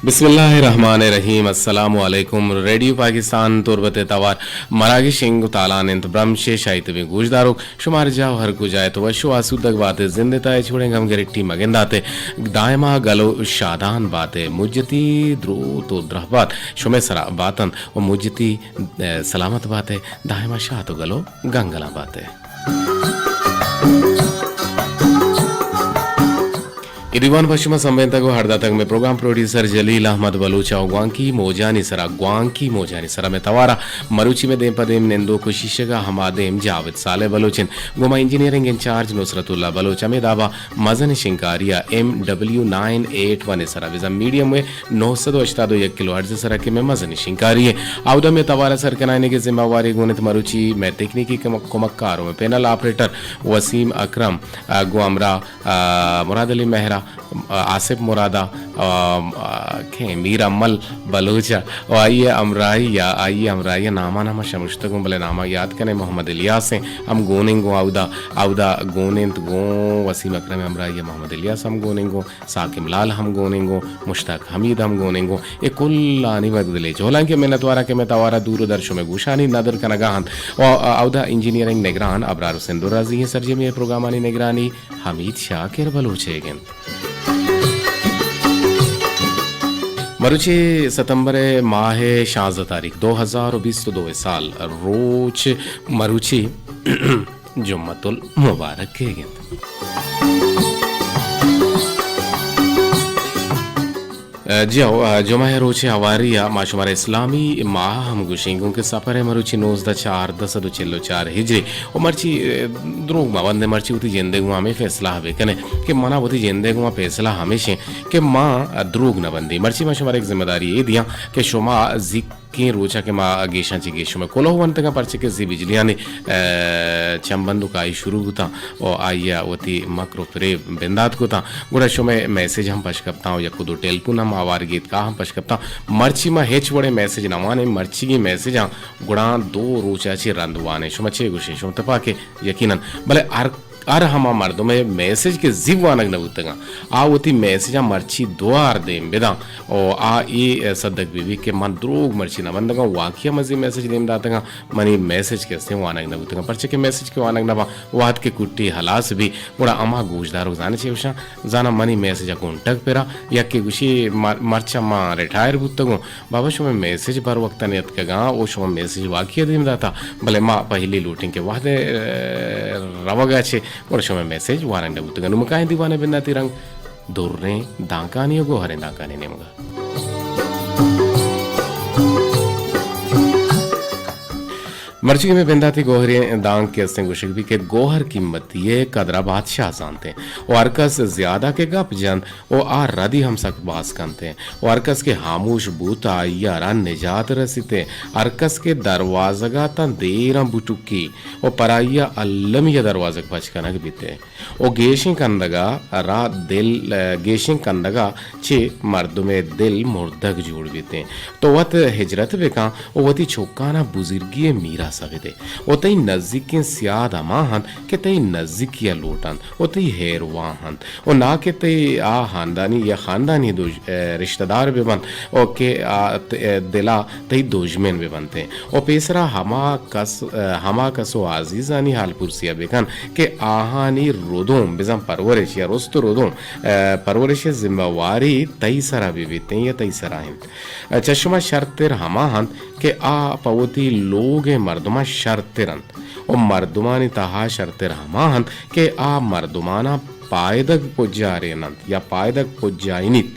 بسم اللہ الرحمن الرحیم۔ السلام علیکم۔ ریڈیو پاکستان تربت ءِ توار مراگش انگ ءُ تالان انت۔ برمش ءِ شاہی تبیں گوشداروک، شمار جاہ ءُ ہر کجا ات وش ءُ آسودگ بات ءُ زند ءِ تہا ہچ وڑیں گم گرٹی مگندات ءُ دائما گل ءُ شادان بات ءُ مجتی دروت ءُ درہبات شمئے سرا بات انت ءُ مجتی، اے، سلامت بات ءُ دائما شات ءُ گل ءُ گنگلاں بات ءُ۔ اے دیوان پہ شما سمبینتگ ءُ ہر داتگ مئے پروگرام پروڈیوسر جلیل احمد بلوچ ءَ گوانکی موجانی سرا، گوانکی موجانی سرا مئے توارا مروچی مئے دیم پہ دیم نندوک ءُ شیشگ ءَ ہما دیم جاوید صالح بلوچ انت۔ گوں ما انجینئرنگ انچارج نصرت اللہ بلوچ، ہمے دابا مزن شنکاری ءَ ایم ڈبلیو نائن ایٹ ون ءِ سرا بزاں میڈیم ویو نو سد ءُ ہشتاد ءُ یک کلو ہرٹز ءِ سرا کہ مئے مزن شنکاری ءَ۔ اودا مئے توارا سر کنائینگ ءِ ذمہ واری گون انت مروچی مئے تکنیکی کم-، کمکار ءُ مئے پینل آپریٹر وسیم اکرم، آ، گوں ہمراہ، آ، مراد علی مہرا، آ، آصف مرادا، آ، آ، کئے میر امل بلوچ ءَ ءُ آئی ءِ ہمراہی ءَ، آئی ءِ ہمراہی ءَ نامان ہم شمشتگوں، بلے ناما یاد کنے محمد الیاس ہیں، ہم گونیں گوں اودا، اودا گون انت گوں وسیم اکرم ءِ ہمراہی ءَ محمد الیاس ہم گونیں گوں۔ ساکم لال ہم گونیں گوں، مشتاق حمید ہم گونیں گوں۔ اے کلانی مئے دلے جہلانکہ منتواراں کہ مئے توارا دور ءُ در شمئے گوشانی ندر کنگا انت۔ ءُ اودا انجینئرنگ نگران ابرار حسین درازی ہیں، سرجمی ءِ پروگرامانی نگرانی حمید شاکر بلوچ ئیگ انت۔ مروچی ستمبر ءِ ماہ ءِ شانزدہ تاریخ دو ہزار ءُ بیست ءُ دو ءِ سال، روچ مروچی جمعۃ المبارک ئیگ انت۔ جی ہو، جمعہ ءِ روچ ءِ ہواری ءَ ما شمارا اسلامی ماہ ہم گوشیں گوں کہ سفر ءِ مروچی نوزدہ چاردہ سد ءُ چل ءُ چار ہجری ءُ مرچی، اے، دروگ مہ بندیں، مرچی وتی جندے گوں ہمے فیصلہ بہ کنیں کہ منا وتی جندے گوں فیصلہ ہمیش انت کہ ما دروگ نہ بندیں۔ مرچی ما شمارا یک ذمہ داری اے دیاں کہ شما زیک کیں روچا کہ ما گیشاں چہ گیش شمئے کلوہ ونتگاں، پرچہ کہ زی بجلیانی، اے، چمبندوک آئی شروع بوتاں ءُ آئی ءَ وتی مکر ءُ پریب بندات کتاں، گڑا شمئے میسج ہم پش کپتاں ءُ یک ءُ دو ٹیلپون ہم آوار گیتک، آ ہم پش کپتاں۔ مرچی ما ہچ وڑیں میسج نہ وانیں، مرچیگیں میسجاں گڑا دو روچا چہ رند وانیں۔ شما چے گوشے؟ شما تپاکے یقیناً، بلے ہر ہر ہما مردمے میسج کہ زی وانگ نہ بوتگاں، آ وتی میسجاں مرچی دوار دیم بداں ءُ آ اے سدک بہ بیت کہ من دروگ مرچی نہ بندگاں، واقعی من زی میسج دیم داتگاں، منی میسج کہ استیں وانگ نہ بوتگاں، پرچہ کہ میسج کہ وانگ نہ باں، وہد کہ کٹی ہلاس بی، گڑا ہما گوشداروک زانے چے گوشاں، زاناں منی میسج ءَ گونٹگ پرا، یکے گوشی مر-، مرچاں ما ریٹائر بوتگوں، بابا، شمئے میسج بر وقت نیتکگاں ءُ شما میسج واقعی دیم داتا، بلے ما پہلی لوٹیں کہ وہدے، اے، روگا چہ گڑا شمئے میسج وانگ نہ بوتگاں۔ نوں ما کائیں دیوان ءِ بنداتی رنگ دریں دانکانی ءُ گوہریں دانکانی نیمگا۔ مرچی کہ مئے بنداتی گوہریں دانک کہ استیں گوشگ بی کہ گوہر قیمتی ءِ قدر ءَ بادشاہ زانتیں ءُ ہر کس زیادہ کہ گپ جنت، ءُ آ ردی ہم سک باز کنت ءُ ہر کس کہ ہاموش بوت، آئی ءَ را نجات رسیت ءُ ہر کس کہ دروازگ ءَ تاں دیراں بٹکی ءُ پر آئی ءَ المی ءَ دروازگ پچ کنگ بیت ءُ گیشیں کندگ ءَ را دل، گیشیں کندگ ءَ چہ مردم ءِ دل مردگ جوڑ بیت۔ تو وت ہجرت بکن ءُ وتی چکاناں بزرگی ءِ میراث ءَ بدے ءُ تئی نزیکیں سیاد ہما انت کہ تئی نزیکی ءَ لوٹ انت ءُ تئی ہیرواہ انت۔ ءُ نا کہ تئی آ ہاندانی یا خاندانی دوژ-، اے، رشتہ دار بہ بنت ءُ کہ آ ت-، اے، دل ءَ تئی دژمن بہ بنت۔ ءُ پیسرا ہما کس، اے، ہما کس ءُ عزیزانی حال پرسی ءَ بہ کن کہ آہانی ردوم بزاں پرورش یا رست ءُ ردوم، اے، پرورش ءِ ذمہ واری تئی سرا بہ بیت یا تئی سرا انت۔ چہ شما شرتر ہما انت کہ آ پہ وتی لوگ ءِ مردماں شرتر انت ءُ مردمانی تہا شرتر ہما انت کہ آ مردماناں پائدگ پجارین انت یا پائدگ پجائینیت۔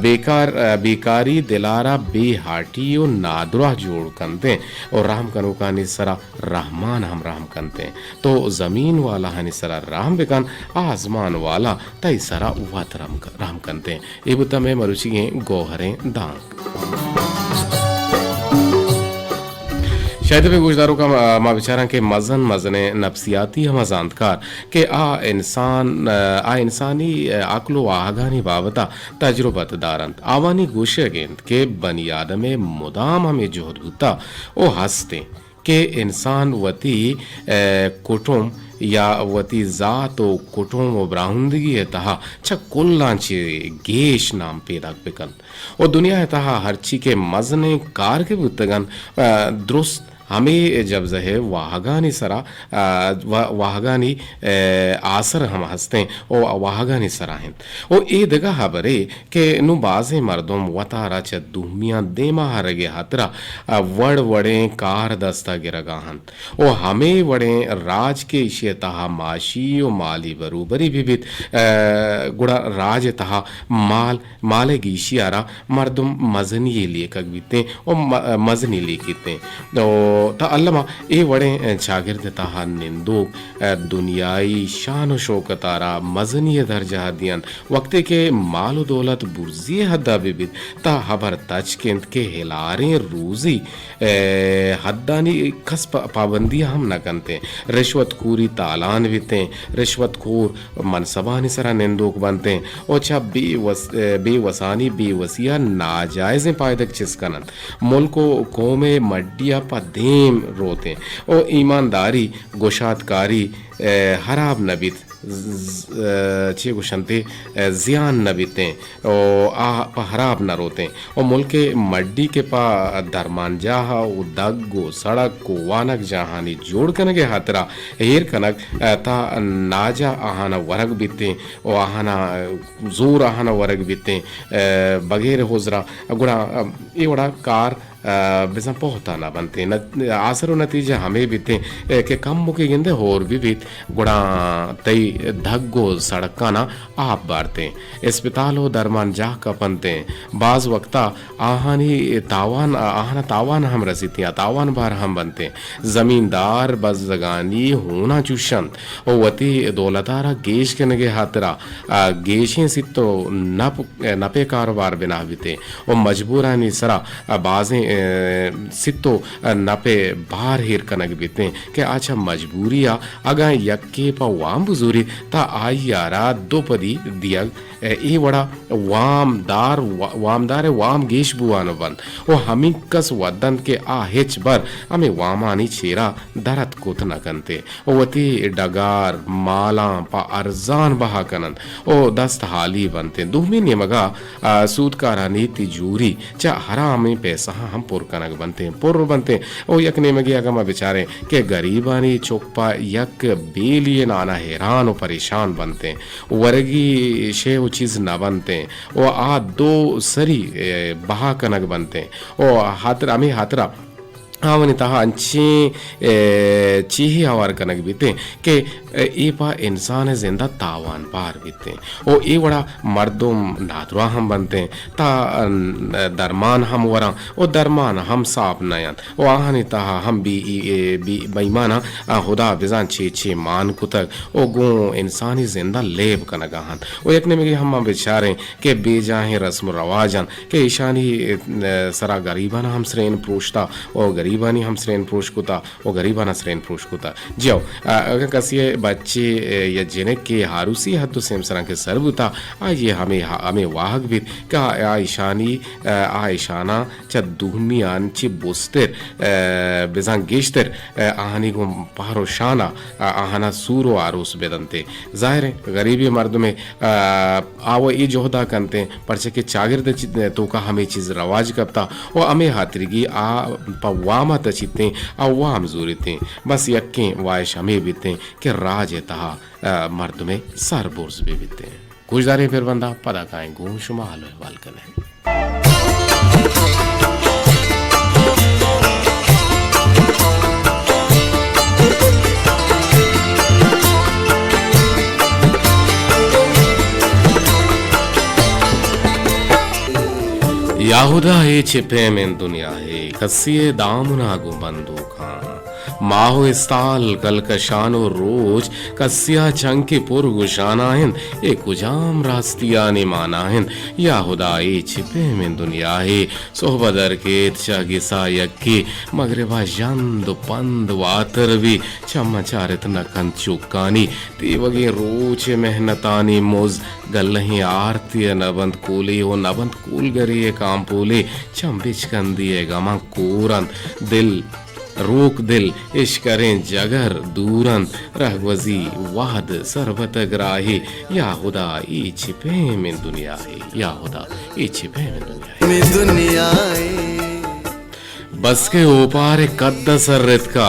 بیکار، بیکاری دل ءَ را بے ہاٹی ءُ نادراہ جوڑ کنت ءُ رحم کنوکانی سرا رحمان ہم رحم کنت۔ تو زمین والاہانی سرا رحم بکن، آزمان والا تئی سرا وت رحم ک-، رحم کنت۔ اے بوتہ مئے مروچیگیں گوہریں دانک۔ شاید بہ گوشداروکاں ما، ما بچاراں کہ مزن مزنیں نفسیاتی ہما زانتکار کہ آ انسان، آ انسانی عقل ءُ واہگانی بابت ءَ تجربت دارنت، آوانی گوشگ انت کہ بنی آدم ءِ مدام ہمے جہد بوتہ ءُ ہست انت۔ کہ انسان وتی، ء، کٹم یا وتی ذات و کٹم و براہندگی ء تہا چہ کلاں چہ گیش نام پیداک بہ کنت و دنیا ء تہا ہرچی کہ مزنیں کار کہ بوتگ انت، ء، درست ہمے جبزہ ء واہگانی سرا، ء، وا-، واہگانی، ء، آسر ہم ہستیں و واہگانی سرا انت۔ و اے دگہ ہبرے کہ نوں بازیں مردم وتارا چہ دومیاں دیما آرگ ء ہاترا، ء، وڑ وڑیں کار دست ء گرگا انت و ہمے وڑیں راج کہ ایشی ء تہا معاشی و مالی بروبری بہ بیت، ء، گڑا راج ء تہا مال، مال ء گیشی ء را مردم مزنی ء لیکگ بیتیں و م-، مزنی لیکیتیں۔ و تا الما اے وڑیں چاگرد ء تہا نندوک دنیائی شان و شوکت ء را مزنی ء درجہ ء دینت۔ وقتے کہ مال و دولت برزی ء حد ء بہ بیت، تا ہبر تچک انت کہ ہلاریں روزی، ء، حدانی کس پا-، پابندی ہم نہ کنتیں۔ رشوت خوری تالان بیتیں، رشوت خور منصبانی سرا نندوک بنتیں و چہ بے وس-، ء، بے وسانی بے وسی ء ناجائزیں پائدگ چست کننت۔ ملک و قوم ء مڈی ء پہ دیم روتیں و ایمانداری، گشادکاری، ء، ہراب نہ بیت۔ ز-، ز-، ء، چے گوشنتے، ء، زیان نہ بیتیں و آ پہ ہراب نہ روتیں و ملک ء مڈی کہ پہ درمانجاہ و دگ و سڑک و وانگجاہانی جوڑ کنگ ء ہاترا ایر کنگ، ء، تا ناجا آہانا ورگ بیتیں و آہانا زور آہانا ورگ بیتیں، ء، بغیر حضرا، گڑا، ء، اے وڑا کار ء، بزاں پہتا نہ بنتیں۔ نت-، آسر و نتیجہ ہمے بیتیں، ء، کہ کمکے گندے ہور بہ بیت، گڑا تئی دھگ و سڑکاناں آپ بارتیں۔ اسپتال و درمانجاہ کپنتیں۔ باز وقتا آہانی تاوان، آہانا تاوان ہم رسیتیں یا تاوان بار ہم بنتیں۔ زمیندار بزگانی ہونا چوشنت و وتی دولتا را گیش کنگے ہاترا، ء، گیشیں سیت و نپ، نپے کاروبار بنا بیتیں۔ و مجبورانی سرا بازیں، ء، سیت و نپے بار ہیر کنگ بیتیں کہ آ چہ مجبوری ء اگاں یکے پہ وام بزوریت، تا آئی ء را دو پدی دیگ، ء، اے وڑا وام دار، وا-، وامدار ء وام گیش بوان بنت و ہمینکس ودنت کہ آ ہچ بر ہمے وامانی چیرا درت کت نہ کنت۔ و وتی ڈگار مالاں پہ ارزان بہا کننت و دست حالی بنت انت۔ دومی نیمگا، ء، سودکارانی تجوری چہ حرامیں پیسہاں ہم پر کنگ بنت انت، پر بنت انت۔ و یک نیمگے اگاں ما بچاریں کہ گریبانی چک پہ یک بیلی نانا حیران و پریشان بنت انت، ورگی شے و چیز نہ بنت انت و آ دو سری، ء، بہا کنگ بنت انت و ہاتر، ہمے ہاترا آوانی تہا انچیں، ء، چیہی ہوار کنگ بیتیں کہ، ء، اے پہ انسان ء زند ء تاوان بار بیتیں و اے وڑا مردم نادراہ ہم بنتیں، تا، ء، درمان ہم وراں و درمان ہم ساپ نہ انت و آہانی تہا ہم بی، ای، ء، بی، بے ایماناں، ء، ہدا بزان چے چے مان کتگ و گوں انسانی زند ء لیب کنگا انت و یک نیمگے ہم ما بچاریں کہ بے جاہیں رسم و رواج انت کہ ایشانی، ء، سرا گریبان ہم سرین پروشتا و گریبانی ہم سرین پروش کتا و گریبان سرین پروش کتا۔ جیو، ء، اگاں کسی بچے، ء، یا جنکے آروسی حد و سیمسراں کہ سر بوتا، آئی ہمے، ہمے واہگ بیت کہ آ ایشانی، ء، آ ایشانا چہ دومیان چہ بستر، ء، بزاں گیشتر، ء، آہانی گوں پہر و شانا، ء، آہانا سور و آروس بدنتے۔ ظاہر ہے، غریبیں مردمے، ء، آ و اے جہدا کنتیں، پرچہ کہ چاگرد ء چ-، توکا ہمے چیز رواج کپتا و ہمے ہاترگی آ پہ وام ء تچیتیں، آ وام زوریتیں۔ بس یکیں واہش ہمے بیتیں کہ راج ء تہا، ء، مردمے سر برز بہ بیتیں۔ گوشداریں پربندا، پدا کائیں گوں شما حال و احوال کنیں۔ یا ہدا، اے چے پیمیں دنیا ہے، کسی ء دامنا گوں بندوکاں۔ ماہ و استال، کلکشان و روچ، کسیا چنکے پر گشانا انت، اے کجام راستیانی مانا انت؟ یا ہدا، اے چے پیمیں دنیا ہے؟ سہب ء در کیت چہ گسا یکے، مگربا ژند و پند واتر بی، چماں چارت نہ کنت چکانی۔ تیوگیں روچ ء محنتانی مز، گلہیں آرتی ء نہ بنت کولے و نہ بنت کولگرے ء کامپولے۔ چم بچکندی ء گماں کور انت، دل روک دل، اشکریں جگر دور انت، رہگوزی وہد سربتگ راہے، یا ہدا اے چے پیمیں دنیاہے، یا ہدا اے چے پیمیں دنیاہے۔ بس کہ اوپار ء کد ء سر رتکا،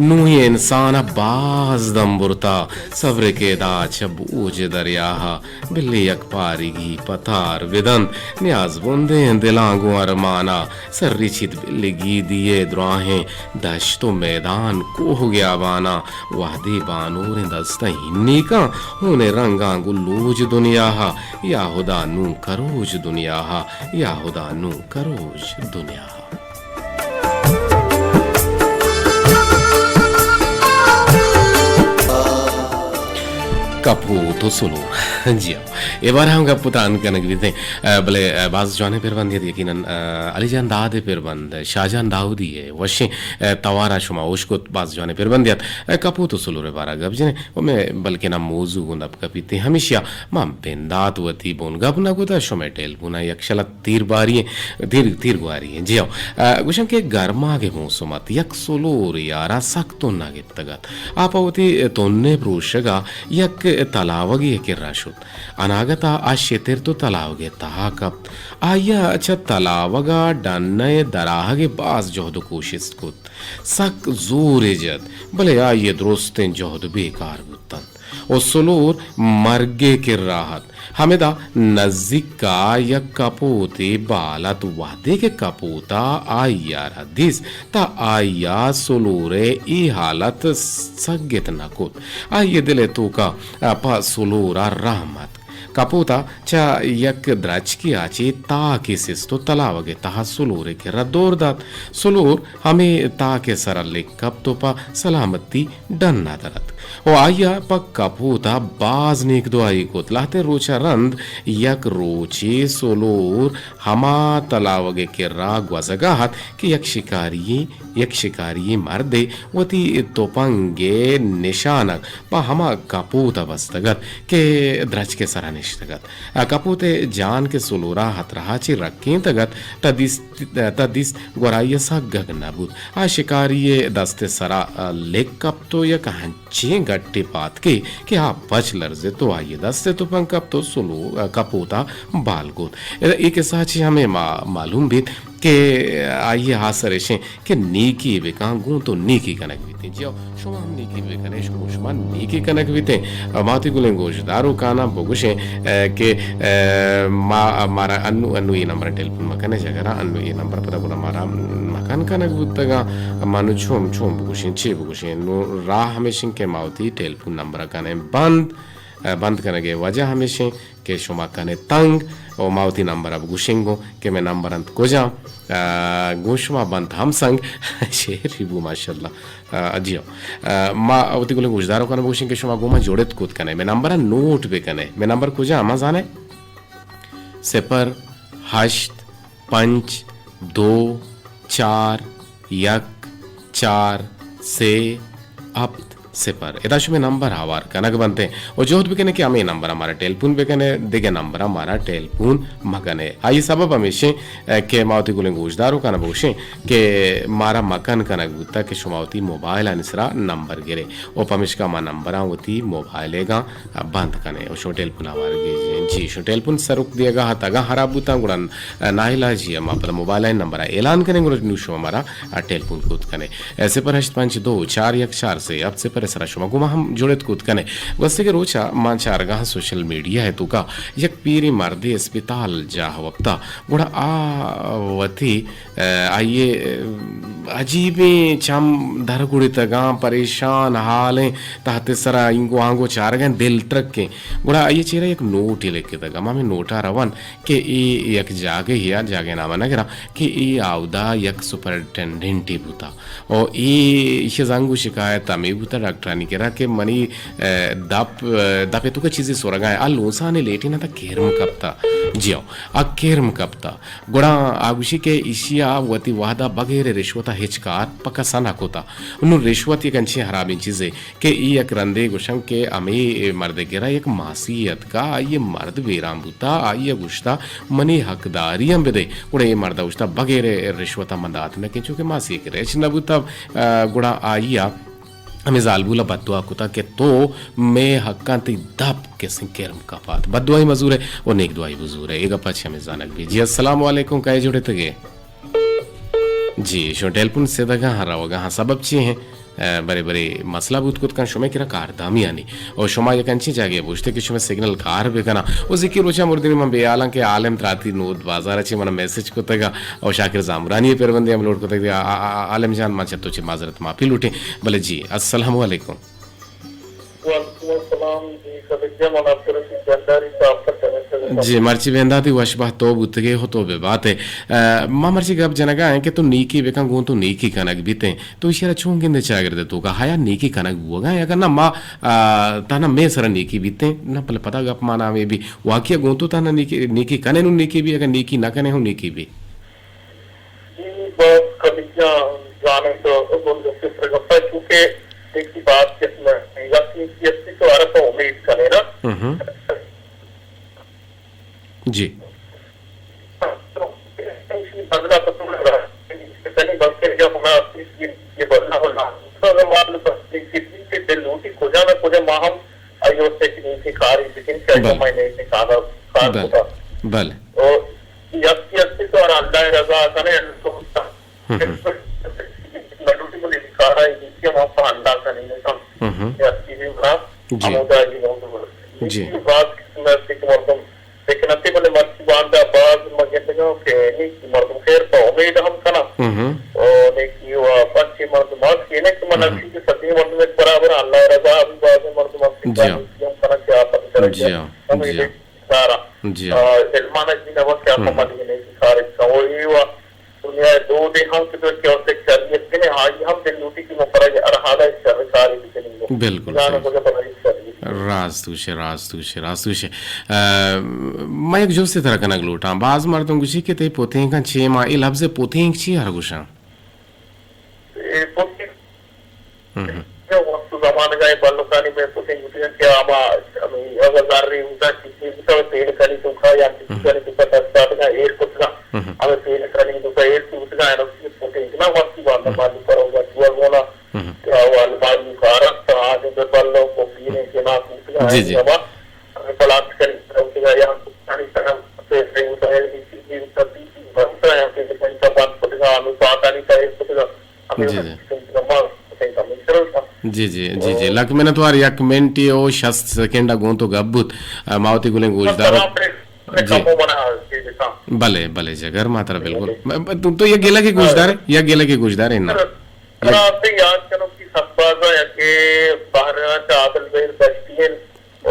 نوں اے انسان ء باز دم برتا، صبر ء کیدا چہ بوج ء دریا ء، بلے یک پاریگی پتار بدنت، نیاز بندیں دلاں گوں ارمانا، سر رچیت بلے گیدی ء دراہیں دشت و میدان کوہ گیابانا، وہدے بانوریں دستاں ہنیکاں ہون ء رنگاں گوں لوج دنیا ء، یا ہدا نوں کروج دنیا ء، یا ہدا نوں کروج دنیا ء۔ کپوت و سلور۔ جی ہاں، اے بار ہم گپ و تران کنگ بیتیں، ا، بلے، ا، باز جوانیں پربندے ات یقیناً، ا، علی جان داد ء پربند، شاہ جان داؤدی ء وشیں، ا، توار ء شما اوش کت، باز جوانیں پربندے ات۔ ا، کپوت و سلور ء بارہ گپ جنیں و مئے بلکیں ہم موضوع گوں دپ کپیتیں، ہمیشیا ما بندات وتی بن گپ نہ کتا، شمئے ٹیلیفون ء یک شلت تیر باری ایں، تیر، تیر گواری ایں۔ جی ہو، ا، گوشن کہ گرماگ ء موسم ات، یک سلور یارا سک تن ء گپتگ ات۔ آ پہ وتی تن ء پروشگ ء یک تلاوگے ء کرا شت۔ اناگت ء آ شترت و تلاوگ ء تہا کپت۔ آئی ء چہ تلاوگ ء ڈن ء دراہگ ء باز جہد و کوشست کت۔ سک زورے جت، بلے آئی ء درستیں جہد بیکار بوت انت و سلور مرگ ء کرا ات۔ ہمدا نزیک ء یک کپوتے بال ات، وہدے کہ کپوت ء آئی ء را دیست، تہ آئی ء سلور ء اے حالت سگت نہ کت۔ آئی ء دل ء توک ء پہ سلور ء رحم اتک۔ کپوت ء چہ یک درچکے ء چہ تاکے سست و تلاوگ ء تہا سلور ء کرا دور دات۔ سلور ہمے تاک ء سرا لک کپت و پہ سلامتی ڈن ء در اتک و آئی ء پہ کپوت ء باز نیک دعائی کت۔ لہتیں روچ ء رند یک روچے سلور ہما تلاوگ ء کرا گوزگ ء ات کہ یک شکاری، یک شکاری مردے وتی تپنگ ء نشانگ پہ ہما کپوت ء بستگ ات کہ درچک ء سرا نشتگ ات۔ آ کپوت ء جان کہ سلور ء ہترہ ء چہ رکینتگ ات، تہ دیست، تہ دیست گورا آئی ء سگگ نہ بوت۔ آ شکاری ء دست ء سرا لک کپت و یک انچیں گٹے پاتکے کہ آ پچ لرزت و آئی ء دست ء تپنگ کپت و سلو، کپوت ء بال گوت۔ اے قصہ چہ ہمے ما معلوم بیت کہ آئی ء آسر اش انت کہ نیکی بکن گوں تو نیکی کنگ بیتیں۔ جی ہو، شما ہم نیکی بکنے، شما، شما نیکی کنگ بیتیں۔ ما وتی گلیں گوشداروکاناں بگوشیں، اے، کہ، اے، ما، مارا انو، انو اے نمبر ٹیلیفون مکنے جگرا، انو اے نمبر پدا گڑا مارا مکن کنگ بوتگا، ما نو چون، چون بگوشیں، چے بگوشیں؟ نو راہ ہمیش انت کہ ما وتی ٹیلیفون نمبر کنیں بند، اے، بند کنگے وجہ ہمیش انت کہ شما کنے تنگ و ما وتی نمبر ء بگوشیں گوں کہ مئے نمبر انت کجام، آ، گوں شما بنت ہمسنگ۔ شعری بو ماشاءاللہ۔ آ، جی ہو۔ آ، ما وتی گلیں گوشداروکاں بگوشیں کہ شما گوں ما جوڑت کت کنے، مئے نمبر ء نوٹ بکنے۔ مئے نمبر کجام زانے؟ صفر ہشت پنچ دو چار یک چار سے ہپت صفر۔ ادا شمئے نمبر ہوار کنگ بنت و جہد بکنے کہ ہمے نمبر ء مارا ٹیلیفون بکنے، دگہ نمبر ء مارا ٹیلیفون مکنے۔ آئی سبب ہمیش انت کہ ما وتی گلیں گوشداروکاں بگوشیں کہ مارا مکن کنگ بوتگ کہ شما وتی موبائلانی سرا نمبر گرے و پمیشکا ما نمبراں وتی موبائل ء گاں بند کنے و شما ٹیلیفون آوارگی جی، شما ٹیلیفون سروک دیگا ہت اگاں خراب بوتاں گڑا ناعلاجی ء ما پدا موبائل ء نمبر ء اعلان کنیں گڑا نو شما مارا ٹیلیفون کت کنے۔ صفر ہشت پنچ دو چار یک چار سے ہپت صفر ء سرا شما گوں ما ہم جڑت کت کنے۔ گوستگیں روچا ما چارگاں سوشل میڈیا ء توکا یک پیریں مردے اسپتال جاہ وپتا گڑا آ وتی ء، آئی ء عجیبیں چم در گڑتگاں، پریشان حالیں، تحت سرا اینگو آنگو چارگاں، دل ترکیں۔ گڑا آئی ء چیرا یک نوٹے لکھتگ۔ ہما ہمے نوٹا روان کہ اے یک جاگہے ء، جاگہے نام ء نہ گراں، کہ اے آودا یک سپرنٹنڈنٹے بوتا۔ او اے ایشی زنگ و شکایت ہمے بوتا، ڈاکٹر ڈاکٹرانی کرا کہ منی، اے، دپ، اے، دپ ءِ توکا چیزے سرگا ایں، آ لونسانے لیٹین ءَ تا کرم کپتا۔ جی ہو، آ کرم کپتا۔ گڑا آ گوشی کہ ایشی ءَ وتی وہدا بغیر رشوت ءَ ہچ کار پہ کس ءَ نہ کتا۔ نوں رشوت یک انچیں ہرابیں چیزے کہ اے یک رندے گوشن کہ ہمے مرد ءِ کرا یک ماسی اتکا، آئی ءِ مرد بیران بوتا، آئی ءَ گوشتا منی حقداری ہم بدے۔ گڑا اے مرد ءَ گوشتا بغیر رشوت ءَ من دات نہ کن، چونکہ ماسی ءِ کرا ہچ نہ بوتا۔ آ، گڑا آئی ءَ ہمے زالبول ءَ بددعا کتا کہ تو مئے حقاں تئی دپ کسیں کرم کپات۔ بددعائی مزور ئے و نیک دعائی بزور ئے۔ اے گپ ءَ چہ ہمے زانگ بی۔ جی السلام علیکم، کئے جڑتگے؟ جی، شما ٹیلیفون سدگا ہاں روگا ہاں، سبب چی ہیں؟ اے، برے برے مسئلہ بوت کت کن شمئے کرا کاردامیانی۔ و شما یک انچیں جاگے بوشتے کہ شمئے سگنل کار بکنا۔ و زکی روچا مردنی من بیالاں کہ عالم تراتی نود بازار چی من میسج کتگا۔ او شاکر زامرانی ءِ پروندے ہم لوٹ کتگ۔ آ، آ، آ، عالم جان، ما چہ تو چہ معذرت معافی لوٹیں۔ بلے جی، السلام علیکم۔ وعلیکم السلام۔ جی، صدیق جان، من آپ طرف سے جانداری صاحب پر کنیکٹ کرتا ہوں۔ جی، مرچی بنداتی وش بہ تو بوتگے ہو تو بہ باتے۔ اے، ما مرچی گپ جنگا ہیں کہ تو نیکی بکن گون تو نیکی کنگ بیتے۔ تو ایشی را چون گندے چاگرد توکا؟ ہیا نیکی کنگ بوگا ہیں؟ اگر نہ ما، آ، تہنا مئے سرا نیکی بیتے۔ نہ بلے پدا گپ مانا ہمیں بی واقعی گون تو تہنا نیکی، نیکی کنے نو نیکی بی، اگر نیکی نہ کنے ہوں نیکی بی۔ جی، بس کدی کیا جانے تو گل گپے پر گپا، چونکہ ایک ہی بات کہ میں یقین کی اسی تو عرب امید کرے نا۔ ہم۔ جی۔ بدلا تو تم لگا، بلکہ جب ہمارا یہ بدلا ہونا، تو اگر مان لو بس کسی کے دل ہوتی کجا نہ کجا ماہم آئی واسطے کہ نیکی کاری بکن، کہ آئی جی۔ کمائی نیکی کارا کار بلے۔ کتا۔ بلے۔ اور یک یکی تو اور اللہ رضا کنے، اللہ تو ہم ہم۔ لڈوٹی کو نیکی کارا ہے، نیکی ہم آپ اللہ کنے، نیکی ہم۔ ہم ہم۔ یکی بھی بنا، جی۔ ہمودا جی موضوع بنا۔ جی۔ نیکی بعد قسم ہے کہ مردم لیکن اتی بلے مرچی باندا باز مگندگا کہ نیکی مردم خیر پہ امید ہم کنا۔ ہم ہم۔ او نیکی و پنچی مردم آت کہ نیکی من ہم ہم۔ اسی کہ ستی مردم ایک برابر اللہ رضا بھی بعض مردم آت کہ جی۔ نیکی ہم کنا کہ آپ اندر جی۔ امید جی۔ دارا۔ جی۔ آ، علمانہ جی نہ وقت کہ آپ ہم۔ عمل ہی نہیں کہ خارج کا۔ وہی ہوا دنیا دو دے ہم کہ تو کیا اسے شریعت کے نے آئی ہم دل لوٹی کہ مفرج ارحالہ شر کاری بکنی۔ بالکل جانا صحیح۔ مجھے بڑا ہی شریعت۔ راست گوشے، راست گوشے، راست گوشے۔ آ، ما یک جستے ترا کنگ لوٹاں۔ باز مردم گوشی کہ تئی پتینکاں چے ما، اے لفظ پتینک چی ہر گوشاں؟ اے پتینک ہم ہم۔ وقت زمانگا اے بلوکانی میں پتنگ بوتگاں کہ آ ما، ہمیں اگر زر رہی ہوتا، چیزی ہوتا، پیل کنی تو کھا یا کسی ہم۔ کنی تو کھا دست داتگاں، ایر کتگاں۔ ہم ہم۔ ہمیں پیل کنی تو کھا ایر تو بوتگاں، اینو پتنگ نا وقتی باندا ہم۔ مالی پروگا دوا گونا، ہم ہم۔ یا والمانی کارت، آج بے بلو کو پینے کے نا بوتگاں، جی، جی۔ ہما ہمیں پلات کنی تو کھا یا کنی طرح پیسے ہوتا ہے، اسی چیز ہوتا، بنتا ہے، پیسے کنی تو بند کتگاں، ہمیں پاکانی تو ایر کتگاں۔ جی، جی۔ جی، جی، جی، جی۔ لک منت وار، یک منٹے او شست سیکنڈ ءَ گوں تو گپ بوت۔ آ، ما وتی گلیں گوشدار۔ جی۔ بلے، بلے جگر، ما ترا بالکل۔ ب-، ب-، تو، تو یک گلگے گوشدار ئے، یک گلگے گوشدار ئے نا۔ یک یاد کنو کہ سک بازا یا کہ بہر چا عادل زہیر دشتی ہیں۔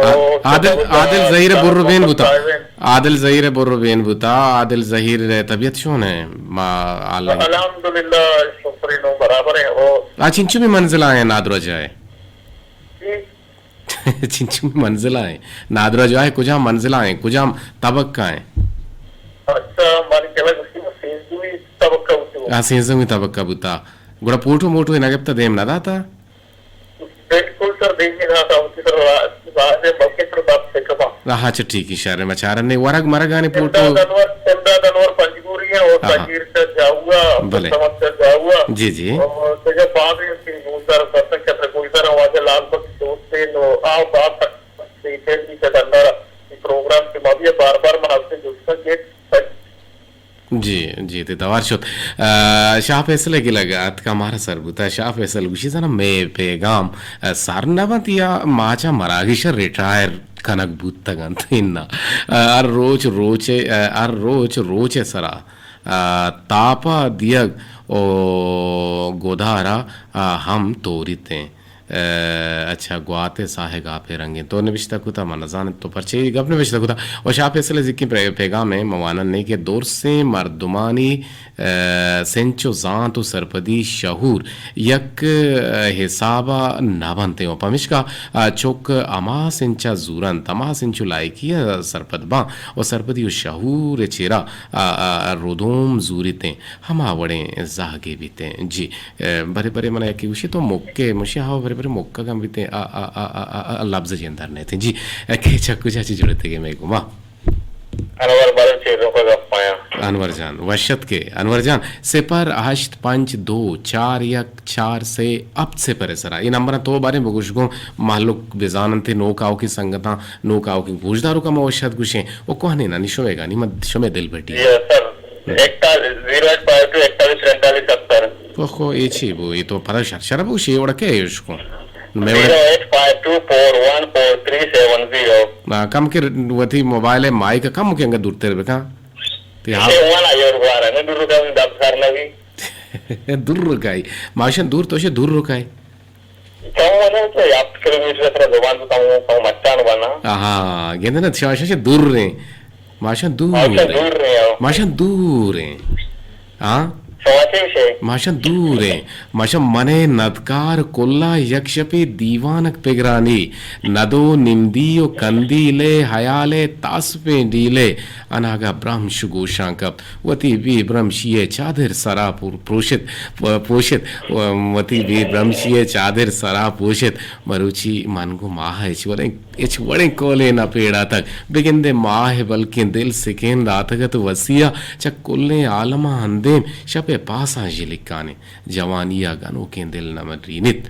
آ-، عادل، عادل زہیر برو بین بوتا۔ عادل زہیر برو بین بوتا۔ عادل زہیر طبیعت چون ہے؟ ما حال نہیں۔ الحمدللہ، شکر نو برابر ہے۔ او آ چنچو بھی منزل آئے نادرو جائے۔ جی۔ چنچو بھی منزل آئے نادرو جائے، کجا منزل آئے، کجا طبقہ آئے؟ اچھا، مانی کلا گوشتی سیزدوی طبقہ ہوتی ہو۔ آ، سیزدوی طبقہ بوتا۔ گڑا پوٹو موٹو نہ گپتا، دیم نہ داتا؟ بالکل سر، دیکھیے نا، تو ہم کی سر را-، راج ہے، بلکہ سر بات سے کما۔ ہاں، اچھا، ٹھیک ہے، شہر میں چارن نے ورگ مرگانی پوٹو۔ امداد انور، امداد انور پنجگوری ہے اور ہاں، ہاں۔ سگیر سے جاؤگا، بلے۔ سمجھ سے جاؤگا۔ جی، جی۔ اور تو جب بعد میں اس کی گوشدار کرتا کہ اگر گوشدار آواز لال بخش دوست سے نو آؤ بات سے پھر بھی سے ڈنڈا پروگرام کے مابی بار بار من آپ سے دوستوں کے جی، جی، تئی توار شت۔ آ، شاہ فیصل ءِ گلگ ءَ اتکا مارا سر بوتا۔ شاہ فیصل گوشی زانا مئے پیغام، آ، سر نہ بنت یا ما چہ مراگش ءَ ریٹائر کنگ بوتگ انت؟ انا۔ آ، ہر روچ روچ ءِ، آ، ہر روچ روچ ءِ سرا، آ، تاپا دیگ او گدارا، آ، ہم توریت ایں۔ اچھا، گوات ءِ ساہ ءِ گاپے رنگیں تو نبشتہ کتا، من نزانت تو پرچے اے گپ نبشتہ کتا۔ و شاہ فیصل ءِ زیکیں پرے-، پیغام ءَ من وانن نے کہ درسیں مردمانی، ءَ، سنچ و زانت و سرپدی شعور یک، ءَ، حساب ءَ نہ بنت و پمشکا، ءَ، چک ہما سنچ ءَ زورنت، ہما سنچ و لائکی ءَ سرپد باں و سرپدی و شعور ءِ چیرا، ءَ، ءَ، ردوم زوریتیں، ہما وڑیں زہگے بیتیں۔ جی، ءَ، برے برے من یکے گوشی تو مکے، مشی ہاو برے برے مکگ ہم بیتیں، ءَ، ءَ، لبز جندر نیتیں۔ جی، ءَ، کہ چہ کجا چہ جڑتگے مئے گوما؟ انور بلوچ ءِ روک ءَ گپ آیاں۔ انور جان، وش اتکے۔ انور جان، صفر ہشت پنچ دو چار یک چار سے ہپت صفر ءِ سرا۔ اے نمبراں تو باریں بگوش گوں مہلوک بزاننت، نوک آوکیں سنگتاں، نوک آوکیں گوشداروکاں ما وش ات گوشیں و کوہنینانی شمئیگانی من شمئے دل بڈی۔ جی سر، اکتالیس، زیرو ایٹ فائیو ٹو اکتالیس پینتالیس ستر۔ اوہو، اے چی بو؟ اے تو پدا شر شر بو، شے وڑا کئے اش کو؟ نو مئے وڑا زیرو ایٹ فائیو ٹو فور ون فور تھری سیون زیرو۔ نا، کم کہ وتی موبائل ءِ مائک ءَ کم کہ انگت دورتر بکن۔ تے ہاں۔ اے وانا یور گوارا، نہ دور کا دب سر نہ بھی۔ دور رکائی۔ ماشن دور تو شے دور رکائی۔ کم وانا تو ہفت کلومیٹر سر زبان تو کم، کم مچان وانا۔ آہا، گندے نا شما شے دور ریں۔ ماشن دور ماشن ریں۔ دور ریں، ہاں۔ ماشن دور ریں۔ ہاں؟ شما چے گوشے؟ ماشن دور ایں۔ ماشن من ءِ ندکار کلا یک شپے دیوانک پگرانی، ندو نمدی و کندیل ءِ حیال ءِ تاسپیں ڈیل ءِ اناگہ برمش گوشاں کپت۔ وتی بے برمشی ءِ چادر سرا پور-، پروشت، پ-، پوشت، و-، وتی بے برمشی ءِ چادر سرا پوشت۔ مروچی من گوں ماہ ءَ ہچ وڑیں ہچ وڑیں کولے نہ پیڑاتگ۔ بگندے ماہ ءَ بلکیں دل سکین داتگ ات وسی ءَ چہ کلیں عالم ءَ اندیم شپ ءِ پاساں ژلکانیں۔ جوانی ءَ گنوکیں دل نہ مرینیت۔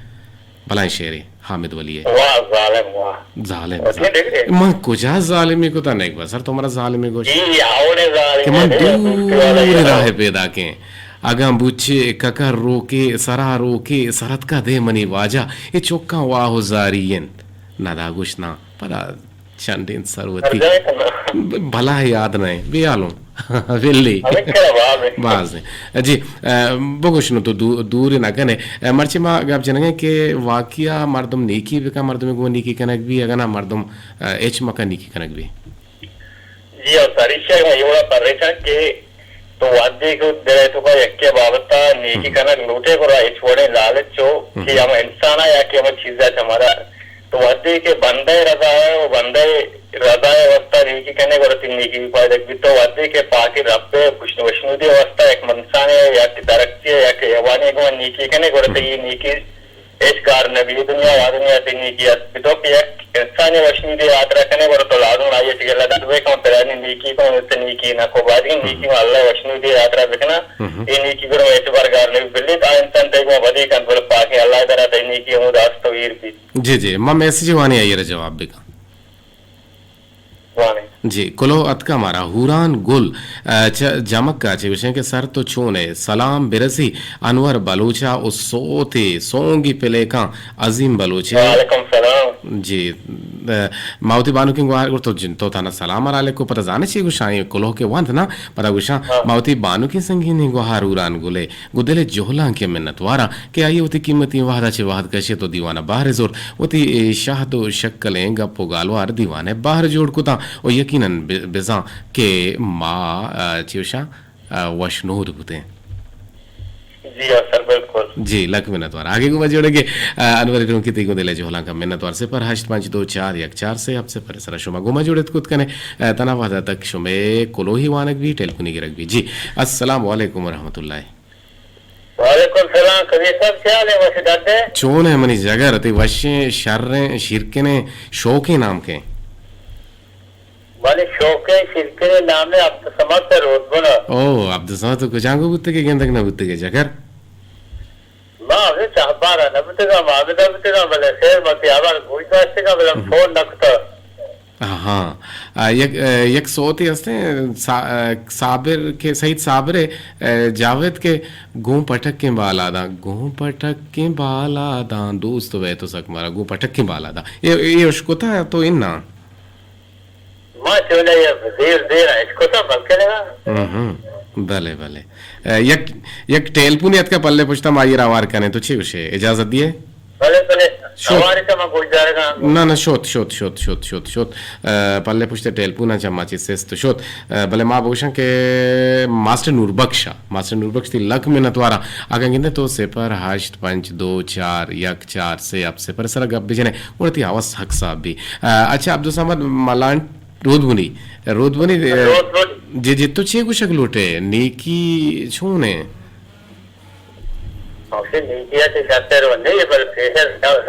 بلائیں شعرے حامد ولی ءِ۔ واہ ظالم واہ۔ ظالم، وتی ظالم۔ ڈگرے۔ من کجا ظالمی کتا نیک بسر تو منا ظالمی گوش۔ اے آوڑے ظالم کہ من ہے، دوست والا دور ہے۔ راہ پیداکیں۔ اگاں بوچے ککر روکے سرا روکے سرتکا دے منی واجہ۔ اے چکاں واہ و زاری انت۔ ندا گوش ناں۔ پدا چنڈیں سروتی۔ ارجائے کنا۔ ب-، بھلا یاد نہ ایں، بیالوں۔ ولی۔ ہمیں کرا باز ایں۔ باز ایں۔ جی، ء، بگوش نو تو دو-، دور نہ کنے۔ ء، مرچی ما گپ جنگیں کہ واقعی مردم نیکی بکن، مردم گو نیکی کنگ بی، اگنا مردم، ء، اچ مکن نیکی کنگ بی۔ جی، او سر، ایشی ء ما اے وڑا پریشان کہ تو وھدے کہ دل ء توکا یکے ء بابت ء نیکی ہم۔ کنگ لوٹ ئے، گڑا ہچ وڑیں لالچ چو ہم۔ کہ ہما انسان ء یا کہ ہما چیز ء چہ مدار۔ تو وھدے کہ بندہ ء رضا ء و بندہ ء رضا ء واسطہ نیکی کنے، گڑا تئی نیکی بی پائدگ بیت۔ تو وھدے کہ پاکیں رب ء خوش-، وشنودی ء واسطہ یک انسانے ء یا کہ درختے ء یا کہ حیوانے ء گوں نیکی کنے، گڑا ہم۔ تئی نیکی ہچ گار نہ بی۔ دنیا و دنیا تئی نیکی است۔ تو کہ یک انسانے وشنودی ہاترا کنے، گڑا تو لازم آئی ء چہ گلہ دات بے کہ من پلانی نیکی کن، تو نیکی نہ کو۔ باید کہ ہم۔ نیکی من اللہ وشنودی ہاترا بکناں۔ ہم۔ اے نیکی گڑا من اعتبار گار نہ بی۔ بلے آ انسان تئی گوں بدی کنت، بلے پاکیں اللہ ء درا تئی نیکی ہمود است و ایر بیت۔ جی، جی، ما میسج وانی آئی ء را جواب بکن۔ وانیں۔ جی، کلوہ اتکا مارا۔ ہوران گل، ء، چہ جمک ء چہ گوشیں کہ سر تو چون ئے؟ سلام برسی انور بلوچ ء و سوتے سونگی پلیکاں عظیم بلوچ ء۔ وعلیکم سلام۔ جی، ء، ما وتی بانکیں گوہار گڑ تو جن-، تو تھنا سلام ء را لکھو، پدا زانے چی گوشاں، اے کلوہ کہ وانت نا، پدا گوشاں، ہاں۔ ما وتی بانکیں سنگینیں گوہار ہوران گل ء گوں دل ء جہلانکیں منتواراں کہ آئی ء وتی قیمتیں وہد ء چہ وہد کشت و دیوان ء بہر ء زرت، وتی اے شہد و شکلیں گپ و گالوار دیوان ء بہر جوڑ کتاں و یقیناً ب-، بزاں کہ ما، ء، چے گوشاں، ء، وشنود بوتیں۔ جی ہاں سر، بالکل۔ جی، لک منتوار۔ آگے گوں ما جوڑگ ء، ء، انور ٹونکی تئی گوں دل ء جہلانکاں منتوار۔ صفر ہشت پنچ دو چار یک چار سے ہفت صفر سرا شما گوں ما جوڑت کت کنے۔ ء، تنا وہد ء تک شمے کلوہی وانگ بی، ٹیلیفونی گرگ بی۔ جی، السلام علیکم ورحمۃ اللہ۔ وعلیکم السلام، کبیر صاحب، چے حال ہے؟ وش ڈڈ ہے؟ چون ہے منی جگر، تئی وشیں، شریں، شیرکنیں، شوقیں نام کئے؟ بلے شوقیں، شیرکنیں نام ہے عبدالصمد سے رودبن۔ او، عبدالصمد تو کجانگو بوتگے، گندگ نہ بوتگے جگر؟ ما ہمے چہبارا نہ بوتگاں، ما ہمے نہ بوتگاں، بلے خیر، ما تئی ہبر گوش داشتگاں، بلے ہم۔ فون نہ کتا۔ ہاں، آ، یک، آ، یک سوتے ہستیں، سا-، آ، صابر کے، سعید صابر ہے، آ، جاوید کے، گوں پٹکیں بالاداں، گوں پٹکیں بالاداں، دوست وے تو سک مارا، گوں پٹکیں بالاداں۔ اے، اے اشکتا تو انا؟ ما چولا یہ زیر زیر اشکتا بلکہ لگا۔ ہم، ہم۔ بلے، بلے۔ آ، یک، یک ٹیلیفون اتکا پلے پشتا ما یہ راوار کنے تو چی گوشے؟ اجازت دیے؟ بلے، بلے۔ شوت۔ توارے کہ ما گوشدارگاں۔ نہ، نہ، شوت، شوت، شوت، شوت، شوت، شوت۔ ء، پلے پشت ٹیلیفون ء چما چی سست شوت۔ ء، بلے ما بگوشاں کہ ماسٹر نوربخش ء، ماسٹر نوربخش تئی لک منت واراں۔ اگاں گندے تو صفر ہشت پنچ دو چار یک چار سے ہفت صفر سرا گپ بجنے، گڑا تئی آواز سک صاف بی۔ ء، اچھا، عبدالصمد ملانٹ رودبنی، رودبنی، ء، رودبنی۔ جی، جی، تو چے گوشگ لوٹے؟ نیکی چون ہے؟ بخشی نیکی ء چہ شرتر و نہیں، بل پیش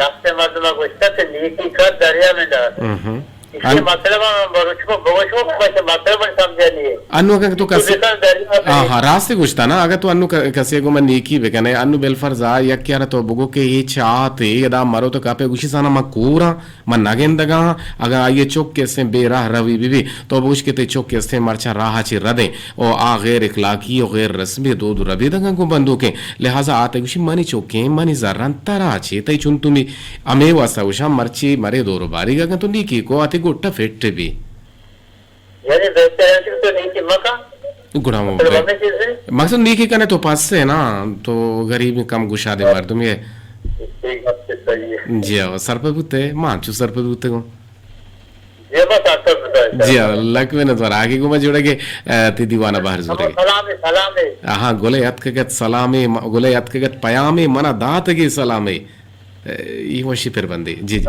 نفس مردم ء گوشتہ کہ نیکی کر دریا میں ڈال۔ ہم۔ اسی ان- مطلب ہم بلوچ کو بگوش کو بس مطلب ہم سمجھا نہیں ہے۔ انو اگر تو نیکی کس-، بکن دریا میں ہاں، ڈال۔ ہاں، راست گوشتا نا، اگر تو انو ک-، کسے گو من نیکی بکنے، انو بالفرض آ یک یارا تو بگو کہ یہ چاہتے ادا مرو تو کپے گوشی سانا من کوراں، من نہ گندگاں، اگاں آئی ء چک کہ استیں بے راہ روی بہ بی، تو بگوش کہ تئی چک کہ استیں مرچاں راہ ء چہ ردیں و آ غیر اخلاقی و غیر رسمی دود و ربیدگاں گوں بندوکیں، لہذا آ تئی گوشی منی چکیں، منی زراں ترا چے، تئی چنتمی؟ ہمے واسطہ گوشاں مرچی مرے دور و باریگ اگاں تو نیکی کو آ تئی گٹ ء فٹ بی۔ یعنی بہتر ہے کہ تو نیکی مکن۔ گڑا مو مطلب بے-، ہمیں چیز ہے۔ مقصد نیکی کنے تو پس ہے نا، تو غریب کم گشادے مردم یہ۔ ٹھیک بات ہے، صحیح ہے۔ جی ہاں، سرپد بوتے، ما چو سرپد بوتے گو۔ جی بس، سرپد بوتے۔ جی ہاں، لک منت وار آگے گو ما جوڑے گے، تی دیوانہ بہر زورے۔ سلام ہے، سلام ہے۔ ہاں، گلے اتکگت سلام ہے، م-، گلے اتکگت پیام ہے، منا داتگی سلام ہے۔ اے وشی پر بندی۔ جی، جی۔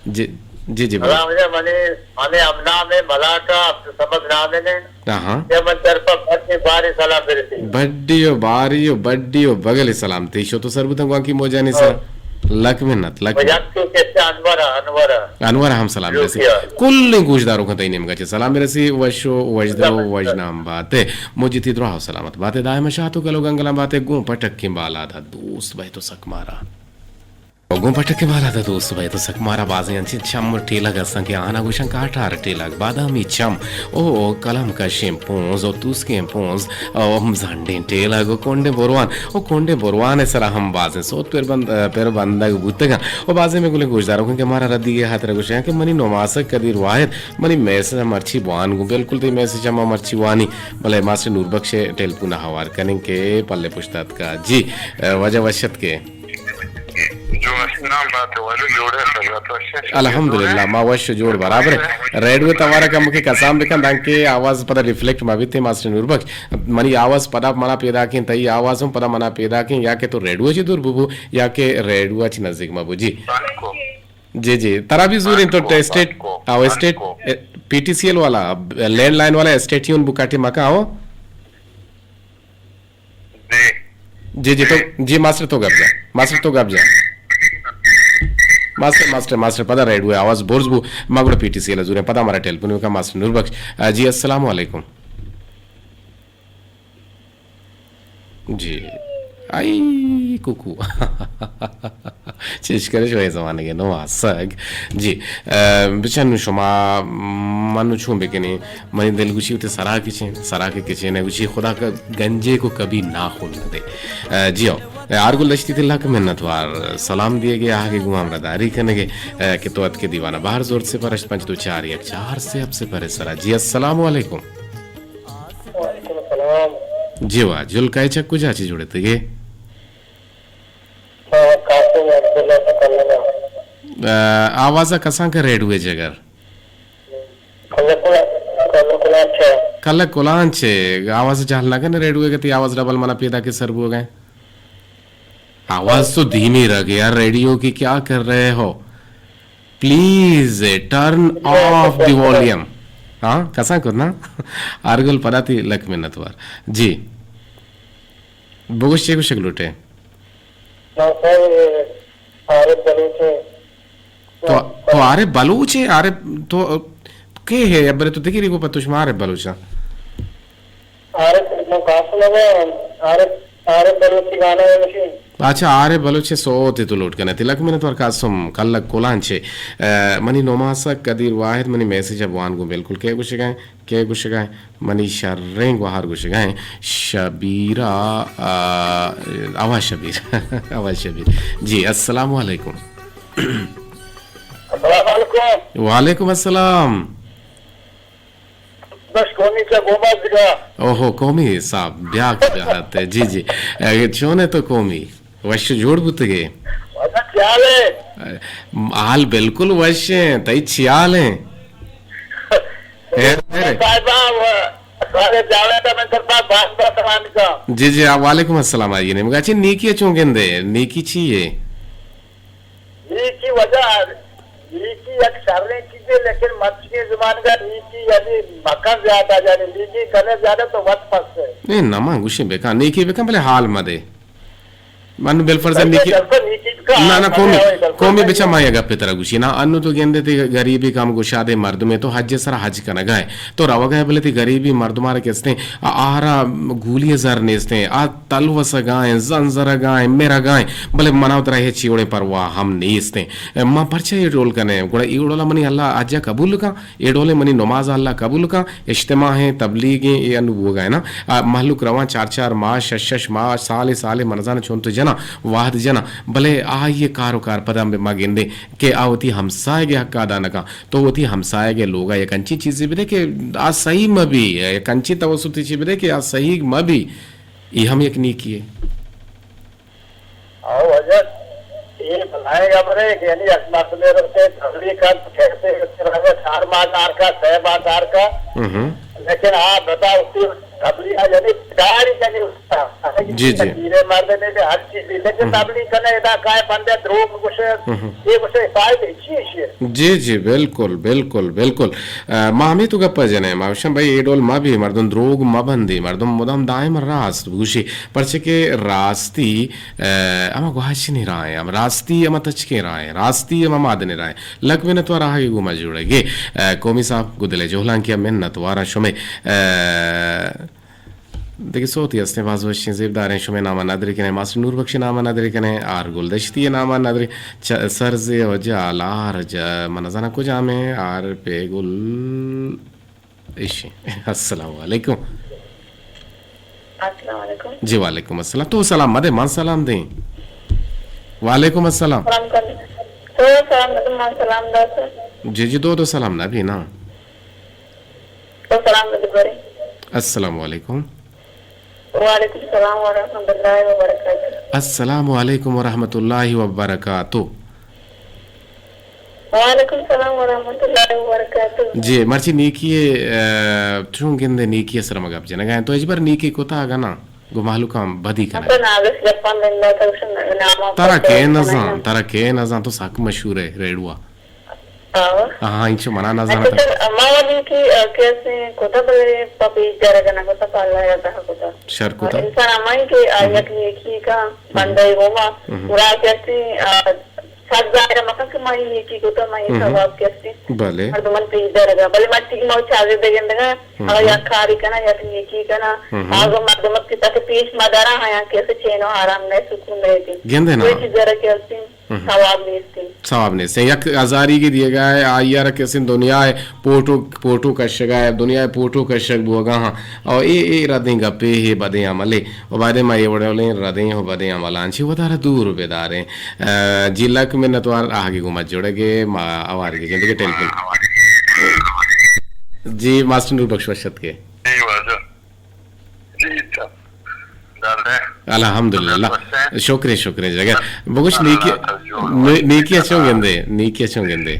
جی، جی، جی، بلے۔ سلام علیکم، منی، منی ہم نام ہے ملاکا، عبدالصمد نام ہے نے۔ ہاں، ہاں۔ یا من طرفا بڑی باری سلام برسی۔ بڑی و باری و بڑی و بگل سلام تی شو تو سر بوتن گوانکی موجانی سر۔ ہاں۔ لک منت، لک منت۔ یک تو کہتے انور، انور۔ انور ہم سلام برسی۔ کل گوشداروں کا تئی نیمگا چے سلام برسی، وشو، وشدرو، وشنام باتے۔ موجی تی درا سلامت باتے، دائم شاہ تو گلو گنگلان باتے، گوں پٹکیں بالا دا دوست بھائی تو سک مارا۔ گوں پٹکیں بالا دا دوست بھائی تو سک مارا بازیں انچیں چم و ٹیلگ ہستاں کہ آنا گوشاں کاٹار ٹیلگ، بادامی چم، او، او کلم کشیں پونز، او توسکیں پونز، او ہم زنڈیں ٹیلگ، او کنڈیں بروان، او کنڈیں بروان سرا ہم بازیں سوت پر بند-، پر بندگ بوتگاں۔ او بازیں میں گلیں گوشداروکاں کہ مارا ردی کے ہاترا گوشاں کہ منی نماسک قدیر واحد، منی میسج مرچی بوان گوں، بالکل تئی میسج ہم مرچی وانی، بلے ماسٹر نور بخش ٹیلیفون ہوار کنیں کہ پلے پشت اتکا۔ جی، واجہ وشت کے۔ جو اسلام بات ہے، واجہ جوڑے، سزا تو اچھے، الحمدللہ، ما وش جوڑ برابر ہے۔ ریڈیو توارا کم کے کسام بکن، دانکہ آواز پدا ریفلیکٹ ما بیتے، ماسٹر نور بخش۔ منی آواز پدا منا پیدا کیں، تئی آواز ہم پدا منا پیدا کیں، یا کہ تو ریڈیو چی دور ببو، یا کہ ریڈیو چی نزدیک ما بو۔ جی۔ جی، جی، ترا بھی زوریں تو اسٹیٹ، او اسٹیٹ، پی ٹی سی ایل والا، لینڈ لائن والا اسٹیٹ یون بکاٹی مکا ہو۔ جی، جی، تو، جی، ماسٹر تو گپ جا۔ ماسٹر تو گپ جا۔ ماسٹر، ماسٹر، ماسٹر، پدا ریڈیو آواز برز بو، ما گڑا پی ٹی سی ایل زوریں، پدا ہمارا ٹیلیفون کا ماسٹر نور بخش۔ آ، جی، السلام علیکم۔ جی۔ آئی کوکو۔ چش کرے شوئے زمانگے نو آسگ۔ جی، آ، بچن شما، من چون بکنی؟ منی دل گوشی ہوتے سرا کچیں، سرا کے کچیں نہ گوشی خدا کا گنجے کو کبھی ناخن نہ دے۔ آ، جی ہو۔ آرگل دشتی تئی لک منت وار۔ سلام دیے گے آگے گو ہمراہ داری کنگے، آ، کہ تو اتکے دیوانہ بہر زور صفر ہشت پنچ دو چار یک چار سے اب سے پرے سرا۔ جی، السلام علیکم۔ وعلیکم السلام۔ جی واہ، جل کائے چک کجا چی جوڑے تگے؟ ہاں، قاسم عبداللہ سے کلگا۔ آ، آواز کساں کا ریڈیو جگر؟ کلگ کلا-، کلگ کلانچے۔ کلگ کلانچے، آواز جہل نہ کنے ریڈیو گتی، آواز ڈبل منا پیدا کے سر بو گئے۔ آواز تو دھیمی رکھ یار، ریڈیو کی کیا کر رہے ہو؟ Please turn off the volume. ہاں، کسان کت نا؟ آرگل پدا تئی لک منت وار۔ جی۔ بگوش چے گوشگ لوٹے؟ نا سر، عارف بلوچ ہے۔ تو، تو عارف بلوچ ہے؟ عارف تو کے ہے؟ ابرے تو دیکھ رہی کو پتو شما عارف بلوچ ہے۔ عارف، من قاسم ء، عارف، عارف بلوچ ء گانا ء گوشی۔ اچھا، عارف بلوچ ء سوت ء تو لوٹ کنے۔ تلک منت وار قاسم، کلگ کلانچ ء۔ ء، منی نماسک قدیر واحد منی میسج ء بوان گوں بالکل۔ کئے گوشگا ایں؟ کئے گوشگا ایں؟ منی شریں گوہار گوشگا ایں۔ شبیرہ، ء، آواز شبیر۔ آواز شبیر۔ جی، السلام علیکم۔ السلام علیکم۔ وعلیکم السلام۔ بس قومی چا گوما دیگا۔ اوہو، قومی صاحب، بیا کجا ہتے؟ جی، جی۔ اگہ چون ہے تو قومی؟ وش جوڑ بوتگے؟ واجہ کیا حال ہے؟ حال بالکل وش ایں، تئی چی حال ایں؟ خیر، خیر۔ صاحب، سوال جاوید احمد سر پاک بات بات سلام کا۔ جی، جی، آ، وعلیکم السلام۔ آئیے نیمگا چی نیکی چون گندے؟ نیکی چی ہے؟ نیکی وجہ، نیکی یک شریں چیزے، لیکن مرچی زمانگا نیکی یعنی مکن زیادہ، یعنی نیکی کنے زیادہ تو وقت پس ہے۔ نہیں، نہ، من گوشیں بکن، نیکی بکن، بلے حال مدے۔ من بالفرض بلکہ نیکی، بالکل نیکی کا نہ، نہ، حال کومی، ہے، بالکل کومی نہیں بچا ہے۔ ما یک گپے ترا گوشی نا، انو تو گندے تی غریبی کم گشادے مردمے تو حج سرا حج کنگا ہے۔ تو روگا ہے بلے تی غریبی مردمارا کستیں، آ، آہرا گولی زر نیستیں، آ تلوسگا ہیں، زنزرگا ہیں، مرگا ہیں، بلے منا ترا ہے چیوڑے پرواہ ہم نیستیں۔ ما پرچہ یہ ڈول کنے، گڑا یہ ڈولا منی اللہ حجا قبول کن۔ اے ڈولیں منی نماز اللہ قبول کن، اجتماع ہیں، تبلیغ ہیں، اے انو بوگا ہے نا۔ آ، مہلوک رواں چار چار ماہ، شش شش ماہ، سالے سالے من زاناں چون تو جناں، وہد جناں، بلے آئی کار و کار پدا ما گندیں کہ آ وتی ہمسائگ حق ادا نہ کن۔ تو وتی ہمسائگ لوگا یک انچیں چیزے بدے کہ آ صحیح مہ بی، یک انچیں توسطے چی بدے کہ آ صحیح مہ بی۔ اے ہم یک نیکی ہے۔ او حضرت، اے بلائیں خبر ہے کہ یعنی یک مردمے رو کہ تبلیغ کن، کیسے کیسے رہے، چار ماہ کار کا، سہ ماہ کار کا۔ ہم۔ لیکن آپ بتاؤ کہ تبلیغ یعنی داری یعنی اس کا، جی، جی۔ پیرے مردے نے بھی ہر چیز دی، لیکن ہم۔ تبلیغ کنے ادا کائے بندے دروغ گوشے، ہم۔ یہ گوشے فائدے چی ہے؟ جی، جی، بالکل، بالکل، بالکل۔ آ، ما ہمے تو گپ ء جنیں، ما گوشاں بھئی اے ڈول مہ بی، مردم دروگ مہ بندی، مردم مدام دائم راست بگوشی، پرچہ کہ راستی، آ، ہما گواچنی راہ ہیں، ہم راستی ہما تچکیں راہ ہیں، راستی ہما مادنی راہ ہیں۔ لک منت وار آہگے گوما جوڑے گے۔ آ، قومی صاحب گو دل جہلان کیا منت وارا شمے، آ، دگہ سوتی ہستیں، باز وشیں زیبداریں، شمے نام ء ندری کنیں، ماسٹر نور بخش نام ء ندری کنیں، آر گلدشتی نام ء ندری، چ-، سرزے و جال آر ج-، من نزاناں کجامیں، آر پہ گل ایشیں۔ السلام علیکم۔ السلام علیکم۔ جی وعلیکم السلام۔ تو سلام مدے، من سلام دیں۔ وعلیکم السلام۔ سلام کن۔ تو سلام مدے، من سلام داسوں۔ جی جی، دو دو سلام نبی نا۔ تو سلام مدے بارے۔ السلام علیکم۔ وعلیکم السلام ورحمۃ اللہ وبرکاتہ۔ السلام علیکم ورحمۃ اللہ وبرکاتہ۔ وعلیکم السلام ورحمۃ اللہ وبرکاتہ۔ جی، مرچی نیکی ء، آ، چون گندے نیکی ء سر ما گپ جنگا ہیں۔ تو ہچبر نیکی کتا اگا نا، گو مہلوکاں بدی کنگ۔ تو ناگش گپاں نندا تو نام ترا کے نزان، ترا کے نزان، تو سک مشہور ہے ریڈوا۔ ہاں۔ ہاں، انچو منا نہ زانت۔ اچھا، سر، ما ولی کی، آ، کیسے کتا بلے پا پیش درگ نہ کتا، پا اللہ یا تہا کتا۔ شر کتا۔ انسان ہمائی کہ آ، ہم۔ یک نیکی کا، ہم۔ بندہ ہی ہوما، ہم۔ گڑا کیسے، آ، سک ظاہر مکن کہ ما یہ نیکی کتا، ما یہ ہم۔ ثواب کیسے۔ بلے۔ مردمان پیش درگا۔ بلے مرچی کہ ما چاہے دگندگا، ہم۔ اگر یک کاری کنا، یک نیکی کنا، ہم۔ آگو مردم کی تک پیش مدارا، ہاں، کیسے چین و آرام نہیں، سکون نہیں تھی۔ گندے نا۔ کوئی چیز درگ کیسے۔ ہم۔ ثواب نیست۔ ثواب نیست۔ یک ہزاری کی دیگا ہے، آئی ء را کسیں دنیا ء پوٹو، پوٹو کشگا ہے، دنیا ء پوٹو کشگ بوگا ہاں۔ او اے، اے ردیں گپے، اے بدیں عملے۔ و بعد ما اے وڑیں ردیں و بدیں عملان چی وتارا دور بداریں۔ آ، جی لک منت وار آہگے گوما جڑگے، ما اوارگے گندگے ٹیلیفون۔ جی ماسٹر نور بخش وشت کے۔ جی واجہ۔ جی، اچھا۔ ڈال ہے۔ الحمدللہ۔ شکر ہے، شکر ہے جگہ۔ بگوش نیکی، نیکی اچھو گندے، نیکی اچھو گندے۔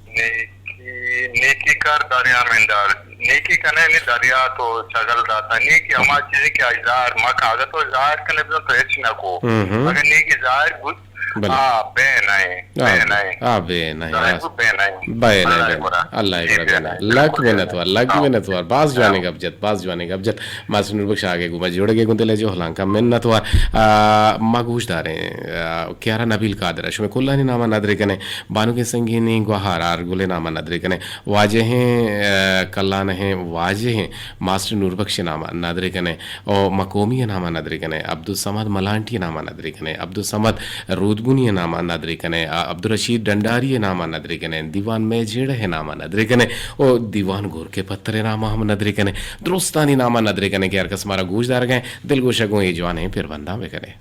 نیکی، نیکی کار دریا مندار۔ نیکی کنے نی دریا تو شغل داتا۔ نیکی ہما چیزیں کہ آئی ظاہر مکن۔ اگر تو ظاہر کنے بزن تو ہچ نہ کو۔ ہم ہم۔ اگر نیکی ظاہر بود، بلے۔ آ، بے نہ ایں، آ، بے نہ ایں۔ آ، بے نہ ایں، ظاہر آ، بود بے نہ ایں۔ بے نہ ایں، اللہ بے نہ ایں۔ اللہ ء گڑا بے نہ ایں۔ لک منت وار، لک منت وار۔ باز جوانیں گپ جت، باز جوانیں گپ جت۔ ماسٹر نور بخش آگے گوما جوڑگے گوں دل ء جہلانکا منت وار۔ آ، ما گوش داریں، آ، کیارا نبیل قادر ء شمے کلانی نام ء ندرے کنیں، بانکیں سنگینی گوہار آر گل ء نام ء ندرے کنیں، واجہیں، آ، کلانہیں واجہیں ماسٹر نور بخش ء نام ء ندرے کنیں۔ او ما قومی ء نام ء ندرے کنیں، عبدالصمد ملانٹی ء نام ء ندرے کنیں، عبدالصمد رودبنی ء نام ء ندرے کنیں، آ، عبدالرشید ڈنڈاری ء نام ء ندرے کنیں، دیوان مئے جیڑہ ء نام ء ندرے کنیں، او دیوان گورک ء پتر ء نام ء ہم ندرے کنیں، درستانی نام ء ندرے کنیں کہ ہر کس مارا گوش دارگ ء انت، دلگوش ء گوں اے جوانیں پربنداں بہ کنیں۔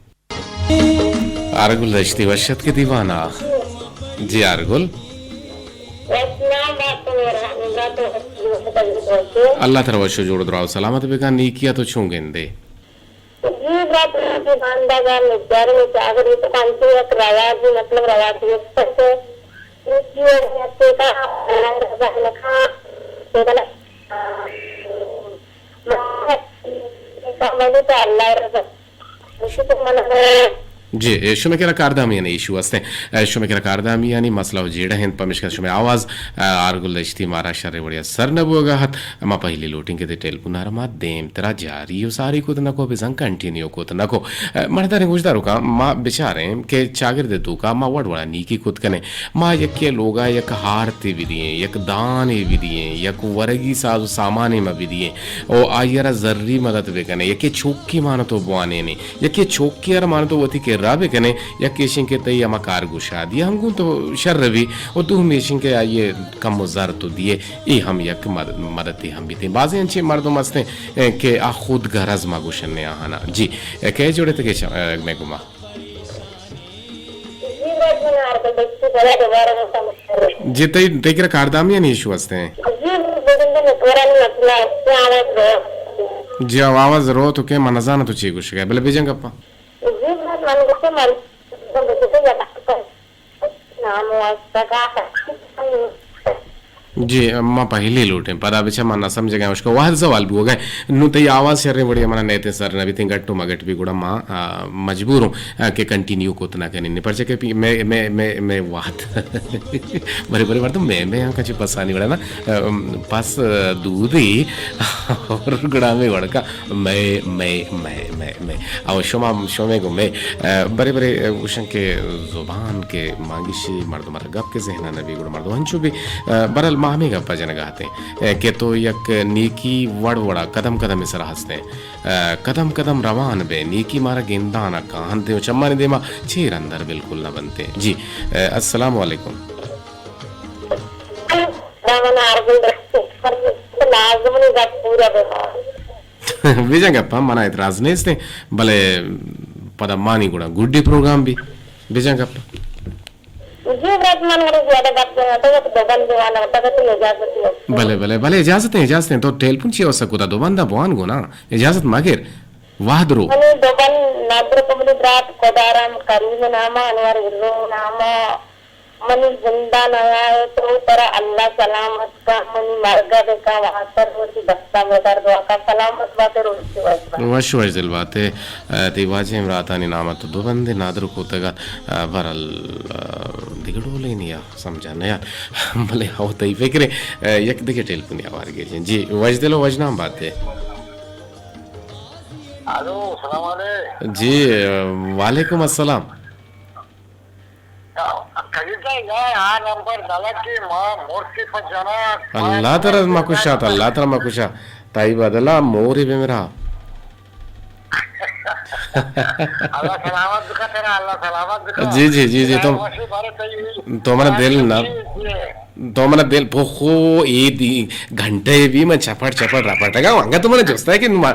آرگل دشتی وش اتک دیوان ء۔ جی آرگل۔ اللہ ترا وش و جوڑ دراہ و سلامت بکن، نیکی ء تو چون گندے؟ جی، برات، جی، باندا جان، نجار میں چاگر، یہ تو کانچی ایک رواج، مطلب، رواج یہ سب ہے۔ یہ چیز ہے، یہ تو کا، اللہ رضا لکھا، تو کا، میں تو اللہ رضا، اسی تو من جی، اے، شمئے کرا کاردامیانی ایشو ہستیں۔ اے، شمئے کرا کاردامیانی مسئلہ و جیڑہ انت، پمیشکا شمئے آواز، اے، آرگل دشتی مارا شر وڑیا سر نہ بوگا ہت۔ ما پہلی لوٹیں کہ دے ٹیلیفون ء را ما دیم ترا جاری و ساری کت نکو، بزاں کنٹینیو کت نکو۔ اے، مہرداریں گوشداروکاں، ما بچاریں کہ چاگرد ء توکا ما وڑ وڑا نیکی کت کنیں۔ ما یکے لوگا یک ہارتے بدییں، یک دانے بدییں، یک ورگی ساز و سامانے ما بدییں و آئی ء را زری مدد بکنیں، یکے چوکی مان تو بوانینیں۔ یکے چوکی ء را مان تو وتی کرا بہ کنے، یک ایشیں کہ تئی ہما کار گشادی ہم گوں تو شر بی، و دومی ایشیں کہ آئی ء کم و زر تو دیے، اے ہم یک مد-، مدتے ہم بیتیں۔ بازیں انچیں مردم ہستیں، اے، کہ آ خود غرض ما گوشنے آہانا۔ جی، اے، کئے جوڑے تکے چ-، اے، میں گما۔ جی، تئی، تئی کرا کاردامیانی ایشو ہستیں۔ جی، آواز رو تو کہ من نزاناں تو چی گوشگا، بلے بجن گپا۔ جی، من گوشت من بگوشت یک نام واسطہ کا۔ جی، ما پہلی لوٹیں، پدا بچا من نہ سمجھگا، اشکا وہد زوال بوگا۔ نو تئی آواز شریں وڑی منا نیتے سر نہ بیتیں، گٹ و مگٹ بھی گڑا ما، آ، مجبور ہوں، آ، کہ کنٹینیو کت نہ کنیں۔ پرچہ کہ پی-، میں، میں، میں، میں وہد۔ بڑے، بڑے مردم میں، میں ہاں کچھ پسانی وڑا نا، آ، پس، آ، دودی اور گڑا میں وڑکا۔ مئے، مئے، مئے، مئے، مئے۔ او شما، شمے گوں مئے، ا، برے، برے، ا، گوشن کہ زبان کہ مانگشی مردم را گپ کہ ذہن نہ بی گڑا مردم ہنچو بی، ا، برل ما ہمیں گپ جنگا ہتیں، ا، کہ تو یک نیکی وڑ وڑا قدم قدم سرا ہستیں، ا، قدم قدم روان بے، نیکی مارا گندان کاہن دے چمانی دیما چیر اندر بالکل نہ بنتے۔ جی، ا، السلام علیکم۔ لازم نہیں گپ پورا بے۔ بجن گپ، منا اعتراض نیست، بلے پدا مانی گڑا گڈی پروگرام بی۔ بجن گپ۔ جی برات، من گڑا زیادہ گپ جنگا تو، تو دو بند جوانا، تو تو اجازت ہو۔ بلے، بلے، بلے، اجازت ہے، اجازت ہے۔ تو ٹیلیفون چی ہو سکو تا دو بندہ بوان گو نا، اجازت مگر۔ وہد رو۔ منی دو بند نادر کو منی برات کدارم کریم ناما، انور ہیرو ناما، منی زندہ نیائے تو ترا اللہ سلامت کا، منی مرگا بکا واتر وتی دستا میں درد واقع سلامت باتے روچی وش بات۔ وش وش دل باتے، ا، تئی واجہ امراتانی نام تو دو بندے نادر کوتگا، ا، برل، ا، دگہ ڈولے نیا سمجھا نیا، بلے ہو تئی فکرے، ا، یک دگہ ٹیلیفونی آوار گیجیں۔ جی، وش دل و وش نام باتے۔ الو، سلام علیک۔ جی، ا، وعلیکم السلام۔ کجا یا آ نمبر دلکی ما مرسی پہ جنان۔ اللہ ترا مکشات، اللہ ترا مکشات۔ تئی بدلا موری بمرا۔ اللہ سلامت بکا ترا، اللہ سلامت بکا۔ جی، جی، جی، جی، تو، وشی بارے تئی تو منا دل نہ، جی، جی۔ تو منا دل پخو اے دی گھنٹے بھی من چپڑ چپڑ رپٹگا، انگا تو منا جستا ہے کہ ما-،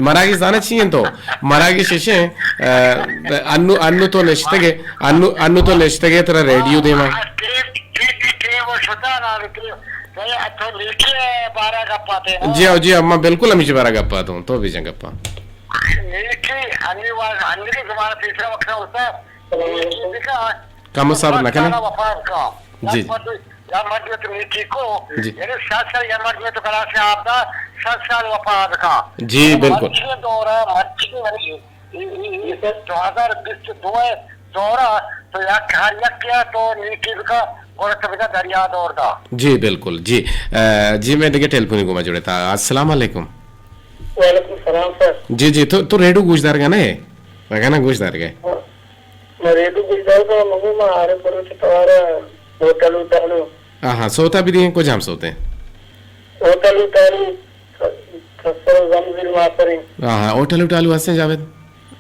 مراگش زانا چی ہیں تو؟ مراگش اش ہیں، ا، انو، انو تو نشتگے، انو، انو تو نشتگے ترا ریڈیو دیما۔ ٹیم، ٹیم، ٹیم، ٹیم و شتا نا، ٹیم۔ تو نیکی بارا گپا تے نا۔ جی ہاں، جی ہاں، ما بالکل ہمیشہ بارا گپا تو، تو بھی جن گپا۔ نیکی، انی وا-، انی کے زمانہ تیسرا وقت ہوتا، نیکی بکا، کم و ثابت نہ کنا۔ وفا بکا۔ جی۔ یا مرد تو نیکی کو، جی۔ یعنی سات سال یا مرد تو کلاس آپ دا، سات سال وفا بکا۔ جی، بالکل۔ مرچی دورہ، مرچی، یعنی دو ہزار بیست دو ء دورا تو یک ہر یک کیا تو نیکی بکا، گڑا تو بجا دریا دور دا۔ جی بالکل، جی۔ ا، جی میں دگہ ٹیلیفونی گوما جڑتا۔ السلام علیکم۔ وعلیکم السلام سر۔ جی، جی، تو، تو ریڈیو گوش دارگا نہ ہے؟ وگانا گوش دارگا ہے؟ ہاں۔ میں ریڈیو گوش دارگا، مگو ما عارف بلوچ توارا ہوٹل ہوٹل۔ ہاں، ہاں، سوتا بھی دیئے، کجام سوتے؟ ہوٹل ہوٹل۔ کسر و زمزیل ماسریں۔ ہاں، ہاں، ہوٹل ہوٹالو ہستیں جاوید؟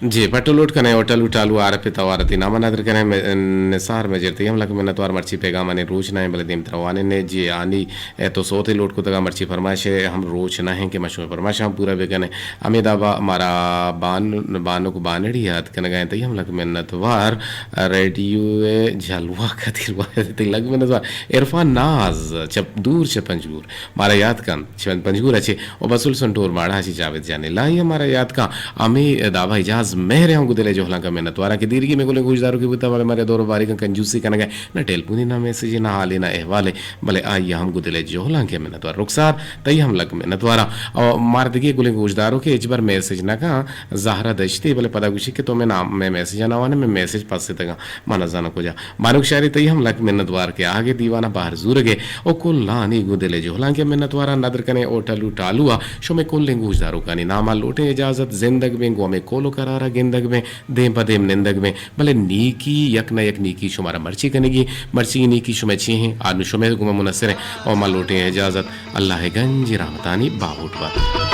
جی، پٹو لوٹ کنئے، ہوٹل و ٹالو آر پہ توار تی نام ندر کنئے، نثار مجر تئی ہم لک منتوار، مرچی پیغامانی روچ نہ ایں، بلے دیمترا وانین ئے۔ جی، آنی اے تو سوتے لوٹ کتگا، مرچی فرمائش ئے ہم روچ نہ ایں کہ ما شمئے فرمائشاں پورا بکنیں۔ ہمے دابا مارا بان-، بانک بانڑی یات کنگا ایں، تئی ہم لک منتوار، ریڈیو جلوہ کدی روایت تئی لک منتوار۔ عرفان ناز چہ دور چہ پنجگور مارا یات کن۔ چہ پنجگور ءَ چہ و بسل سنٹور ماڑا چہ جاوید جان الہی ءَ مارا یات کاں۔ ہمے دابا اعجاز مہر ءَ ہم گوں دل ءِ جہلانک ءَ منتواراں کہ دیرگی مئے گلیں گوشداروکے بوتگ، بلے مارا دور و باریگاں کنجوسی کنگ ءَ، نہ ٹیلپونی نہ میسجے نہ حالے نہ احوالے، بلے آئی ءَ ہم گوں دل ءِ جہلانک ءَ منتوار۔ رخسار، تئی ہم لک منتواراں۔ او مارا دگہ گلیں گوشداروکے ہچبر میسج نہ کاں، زہرا دشتی، بلے پدا گوشی کہ تو مئے نام، مئے میسج ءَ نہ وانئے، مئے میسج پس اتگاں، ما نہ زاناں کجا۔ بانک شاری، تئی ہم لک منتوار کہ آہگے دیوان ءَ بہر زورگ ئے و کلانی گوں دل ءِ جہلانک ءَ منتواراں۔ ندر کنیں ہوٹل و ٹالو ءَ شمئے کلیں گوشداروکانی نام ءَ لوٹیں اجازت۔ زندگ بیں گوں ہمے کول و قرار ءَ گندگ بیں، دیم پہ دیم نندگ بیں، بلے نیکی، یک نہ یک نیکی شمارا مرچی کنگی، مرچی نیکی شمئے چی ایں، آ نوں شمئے گوما منحصر ایں و ما لوٹیں اجازت۔ اللہ ءِ گنج رحمتانی باہوٹ بات۔